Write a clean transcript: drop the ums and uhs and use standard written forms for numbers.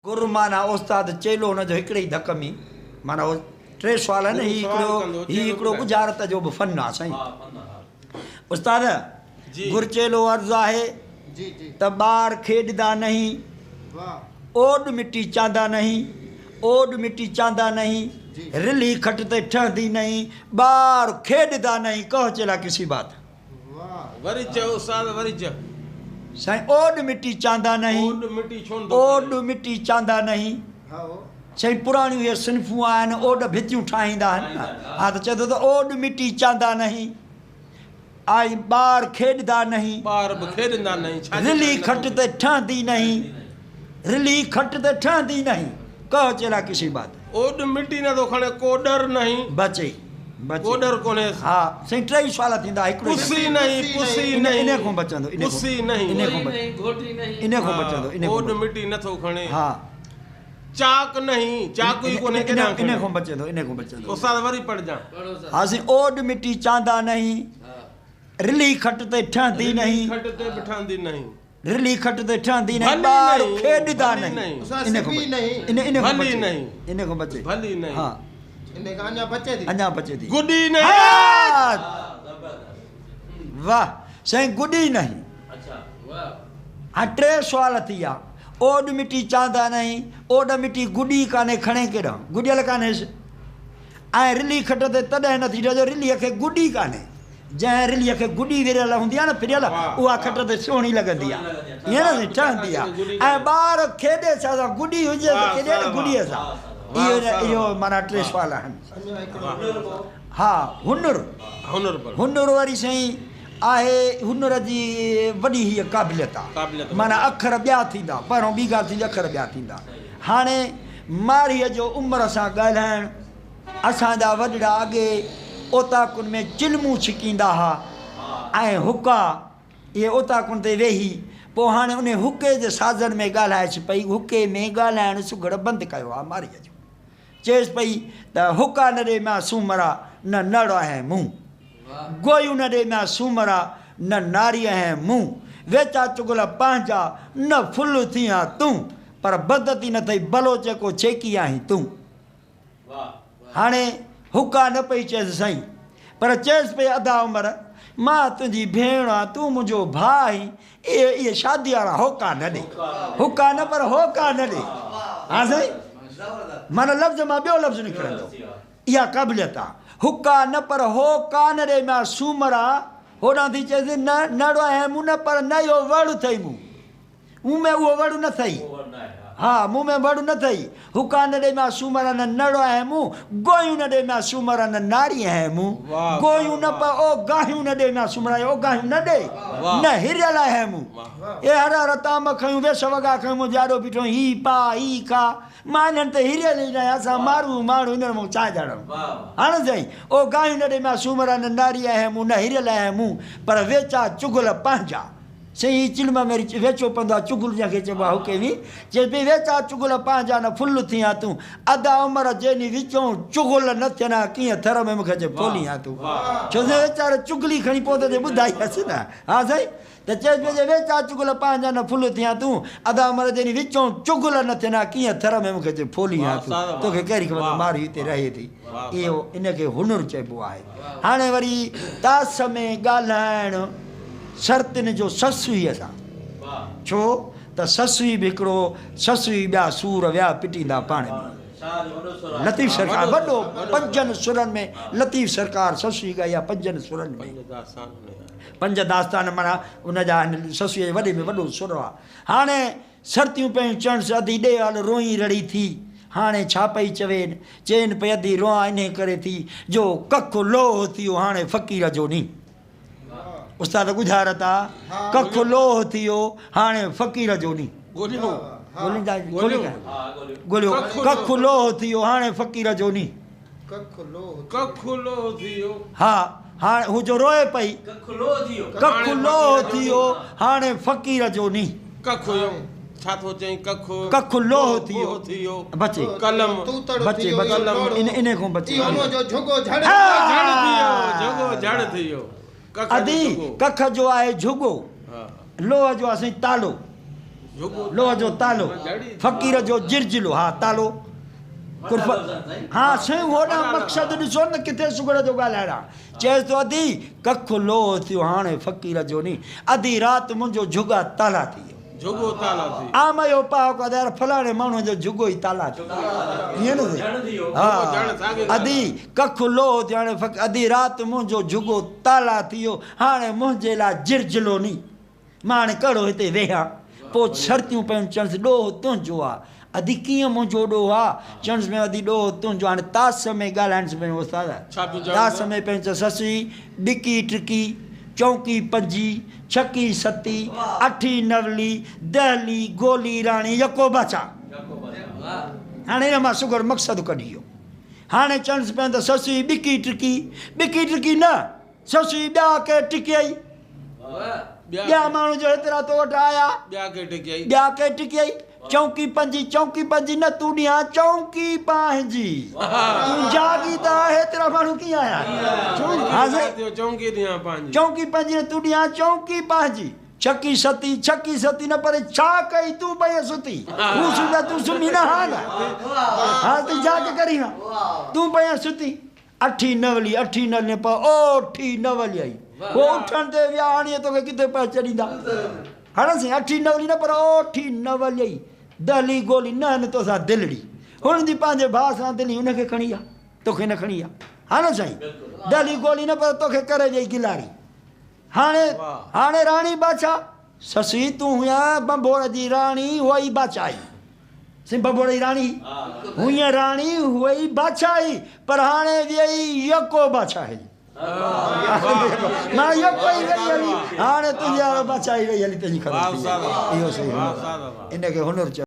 گر معنيٰ استاد چيلو هن جو هڪڙي ئي ڌڪ ۾ معنيٰ هو ٽي سوال آهن هي هڪڙو هي هڪڙو ڳجهارت جو به فن آهي سائين استاد گر چيلو عرض آهي ته ٻار کيڏدا نهين اوڏ مٽي چاندا نهين اوڏ مٽي چاندا نهين رلهي کٽ تي ٺهندي نهين ٻار کيڏدا نهين ڪهو چيلا ڪسي بات. وري چئه استاد وري چئه. سائين اوڏ مٽي چاندا نهين. اوڏ مٽي ڇو نٿو اوڏ مٽي چاندا نهين. سائين پراڻيون اهي صنفون آهن اوڏ ڀتيون ٺاهيندا آهن نه ها ته چئي ٿو ته اوڏ مٽي چاندا نهين آئي ٻار کيڏدا نهين. ٻار به کيڏندا نهين ڇا جي رلي کٽ تي ٺهندي نهين رلي کٽ تي ٺهندي نهين ڪهه چيلا ڪسي بات. اوڏ مٽي نٿو کڻي ڪو ڏر نهين. بچي. ڪو ڏر ڪونهيس. ها سائين ٽئي سوال ٿيندا هڪڙو ئي پسي نهين پسي نهين انهي کان بچندو پسي نهين انهي کان انهي کان بچندو انهي اوڏ مٽي نٿو کڻي ها چاڪ نهين چاڪ ئي ڪونهي ڪيڏانهن کڻي انهي کان بچندو انهي کان بچندو استاد وري پڙهجان ها سائين اوڏ مٽي چاندا نهين رلي کٽ تي ٺهندي نهين کٽ تي به ٺهندي نهين رلي کٽ تي ٺهندي نهين ٻار کيڏدا نهين انهي کان انهي کان بچي انهي کان بچي ڀلي نهين ها انهي کان اڃا بچي ٿي اڃا بچي ٿي گڏي نهين واه سائين گڏي نهين اچها واه ها ٽي سوال ٿي ويا اوڏ مٽي چاندا نهين اوڏ مٽي گڏي ڪانهي کڻي ڪيڏانهن گڏيل ڪانهيس ۽ رلي کٽ تي تڏهن نٿي ٺهي جو رليء کي گڏي ڪانهي. جنهن رليء کي گڏي وريل هوندي آهي نه ڦريل، اها کٽ تي سهڻي لڳندي آهي. ائين نه سائين ٺهندي آهي. ۽ ٻار کيڏي ڇا سان گڏي هجي ته کيڏي نه گڏيء سان. اهو اهو معنيٰ ٽي سوال آهن. ها هنر هنر وري سائين آهي هنر جي وڏي هيء قابليت آهي. معنيٰ اکر ٻيا ٿيندا پهريون ٻي ڳالهه ٿيندي اکر ٻيا ٿيندا. هاڻي مارئيء جو عمر سان ڳالهائڻ، اسان جا وڏڙا اڳي اوطاقن ۾ چلمون ڇڪيندا ها ۽ حقا اهي اوطاقن تي ويهي پوء هاڻي انهي حقي جي سازن ۾ ڳالهائيس پئي، حقي ۾ ڳالهائڻ سگهڙ بند ڪيو آ مارئيء جو. چيس پئي ته حقا نه ڏي ميان سومرا نه نڙ آهين مون. گويون نه ڏي ميان سومرا نه ناري آهين مون. ويچا چغل پنهنجا نه ڦل ٿيان تون. پر بدتي نه ٿئي بلوچ ڪو ڇيڪي آهين تون. هاڻي حقا نه پئي چيس سائين پر چيس پئي ادا عمر مان تنهنجي ڀيڻ آهيان تون منهنجو ڀاء آهين اهي اهي شادي وارا هوڪا نه ڏي حقا نه پر هوڪا نه ڏي ها سائين معنيٰ لفظ مان ٻيو لفظ نڪرندو اها قابليت آ حقا نه پر هوڪا نه ڏي ميان سومرا هوڏانهن ٿي چيس نه نڙ آهين مون نه پر نه اهو وڙ اٿئي مون مون ۾ اهو وڙ نه ٿئي. ها، مون ۾ وڙ نه ٿئي. حقا نه ڏي ميان سومرا نه نڙ آهين مون، گوهيون نه ڏي ميان سومرا نه ناري آهين مون. گوهيون نه پر او گاهيون نه ڏي ميان سومرا او گاهيون نه ڏي، نه هريل آهين مون. اي هر هر طعام کنيون ويس وڳا کنيون منهنجي آڏو بيٺو آهين، هي پاء، هي کاء. مان انهن تي هريل ئي ناهيان، اسان مارو ماڻهو انهن مون ڇا ڄاڻون. هاڻ سائين، او گاهيون نه ڏي ميان سومرا نه ناري آهين مون، نه هريل آهين مون، پر ويچا چغل پنهنجا. سائين هي چلم ۾ وري ويچو پوندو آ چغل جنهن کي چئبو آ حقي ۾ چئي پئي ويچا چغل پنهنجا نه ڦل ٿين ها تون ادا عمر جيني وچون چغل نه ٿين ها ڪيئن ٿر ۾ مونکي اچي ڦولين ها تون ڇو سائين ويچارو چغلي کڻي پوء ته ٻڌائي هس نه ها سائين ته چئي پئي جي ويچا چغل پنهنجا نه ڦل ٿين ها تون ادا عمر جيني وچون چغل نه ٿين ها ڪيئن ٿر ۾ مونکي اچي ڦولين ها تون توکي ڪهڙي خبر ته مارئي هتي رهي ٿي اهو ان کي هنر چئبو آهي هاڻي وري تاس ۾ ڳالهائڻ سرتين جو سسئيء سان. ڇو ته سسئي به هڪڙو سسئي ٻيا سور ويا پٽيندا پاڻ ۾. لطيف سرڪار وڏو پنجن سرن ۾ لطيف سرڪار سسئي ڳائي آ پنجن سرن ۾. پنج داستان معنيٰ ان جا آهن سسئيء جو وڏي ۾ وڏو سر آ. هاڻي سرتيون پيون چونس ادي ڏي هل روئين رڙي ٿي هاڻي ڇا پئي چوين؟ چين پئي ادي روئان انهي ڪري ٿي جو ڪک لوهه ٿيو هاڻي فقير جو ني. استاد ڳجهارت آ ڪک لوهه ٿيو هاڻي فقير جو ني. ڳوليو ڪک لوهه ٿيو هاڻي فقير جو ني. ڪک لوهه ٿيو. ها هاڻي هو جو روئي پئي. ڪک لوهه ٿيو هاڻي فقير جو ني. ڪک ڇا ٿو چئين ڪک. ڪک لوهه ٿيو. بچي. قلم. بچي بچي انهي کان بچي. جهڳو جهڙ ٿيو جهڳو جهڙ ٿيو. ادي ڪک جو آهي جهڳو لوهه جو آهي سائين تالو. लोह जो तालो फ़क़ीर जो जिरजिलो हा तालो कुर्फ हा साईं होॾां मक़सदु ॾिसो न किथे सुगड़ जो ॻाल्हाइणा। चएसि थो अदी कख लोह थियो हाणे फ़क़ीर जो नी अधी राति मुंहिंजो झुगा ताला थी वियो। झुगो ताला थी आम जो पाव को यार फलाणे माण्हू जो झुगो ई ताला थी ईअं न हा अदी कख लोह थियो हाणे अधी राति मुंहिंजो झुगो ताला थी वियो हाणे मुंहिंजे लाइ जिरजिलो नी मां हाणे कहिड़ो हिते वेहां। पोइ शर्तियूं पयूं चवंसि ॾोह तुंहिंजो आहे। अदी कीअं मुंहिंजो ॾोह आहे? चवंसि पियो अदी ॾोह तुंहिंजो। हाणे तास में ॻाल्हाइणु पियो उस्ताद तास में पियो चए ससुई ॾिकी टिकी चौकी पंजी छकी सती अठी नवली दहली गोली राणी यको बादशाह। हाणे हिन मां सुगड़ मक़सदु कढी वियो। हाणे चवंसि पियो त ससुई ॿिकी टिकी ॿिकी टिकी न ससुई ॿिया के टिकियई ॿिया माण्हू जो हेतिरा तो वटि आया ॿिया के टिकियई ॿिया के टिकियई चौकी पंजी न तूं ॾियां चौकी पंहिंजी तूं जागी त हेतिरा माण्हू कीअं आया? चौकी ॾियां पंहिंजी चौकी पंजी न तूं ॾियां चौकी पंहिंजी छकी सती न पर छा कई तूं पई सुती हू सुम्हिया तूं सुम्ही न हा न हा तूं जाग करी हा तूं पई सुती अठी नवली पर ओठी नवली आई वो उठण ते विया हाणे तोखे किथे पिया चढ़ींदा हा न साईं अठी नवली न पर ओठी नवली आई दहली गोली न न तोसां दिलड़ी हुन जी पंहिंजे भाउ सां दिली हुनखे खणी आहे तोखे न खणी आहे हा न साईं दहली गोली न पर तोखे करे ॾेई गिलारी। हाणे हाणे राणी बादशाह ससुई तूं हुया बंबोर जी राणी हुई बादशाही साईं बंबोर जी राणी हुई राणी हुई बादशाही पर हाणे वियई यको बादशाही मां यको ई वई हली हाणे तुंहिंजी बादशाही वई हली तुंहिंजी ख़बर इहो सही इनखे हुनर।